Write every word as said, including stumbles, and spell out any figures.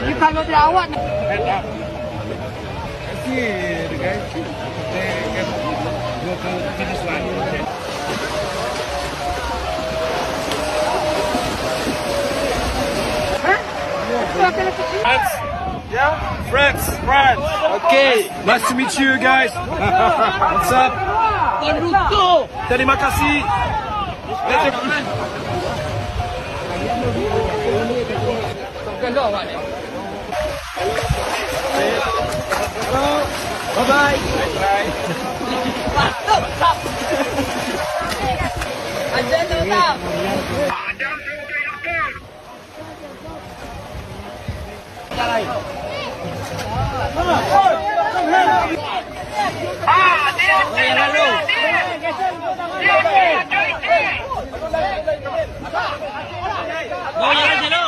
Ini kalau di awak ni. Friends. Yeah? Friends. Friends. Okay, nice to meet you guys. What's up? Terima kasih. Bye bye.